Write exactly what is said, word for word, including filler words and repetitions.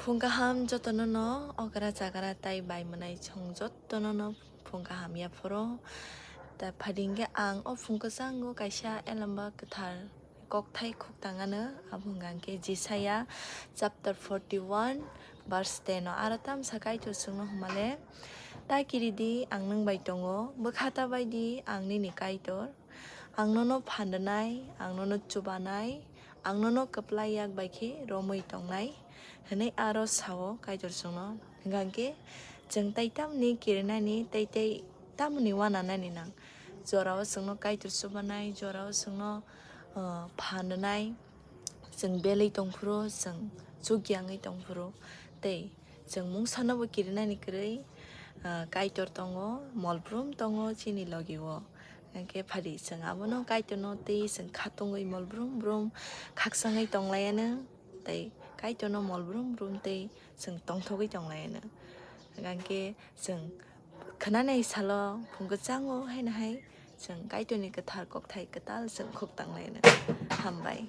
Phung kaham jotono no okra chagra tai bai mwnai chwng jotono no phung kaham yaphoro. Ta phadingkhe ang o phung kwchango kaisa elamba kwthar kokthai khuk tangano, abo hwnkha khe Jisaya chapter forty one verse ten o aro tamsa Kaitor chwngno hwnmale, "Ta kiridi ang nwng bai tongo, bwkha ta baidi ang nini Kaitor, ang nono phan rwnai, ang nono chubanai, ang nono kwplai yak bai khe romwi tongnai," hwnwi aro sao Kaitor chwngno. Hwnkha khe chwng tai tamni kirinani tei tei tamoni uananani nang. Jorao chwngno Kaitor chubanai, jorao chwngno, uh, phan rwnai, chwng belwi tongphuru, chwng chukya wngwi tongphuru, tei chwng mungsano bo kirinani kwrwi, uh, Kaitor tongo, mol brum tongo chini logi o. Hwnkhe phadi chwng abono Kaitorno tei chwng khatungwi mol brum brum khakchangwi tonglaiano, tei Kaitorno mol brum brum tei chwng tongthogwi tonglaiano. Hwnkhe chwng khwnanai salo phung kwchango haino hai chwng Kaitorni kwthar kokthai kwtal chwng khuk tanglaino. Hambai.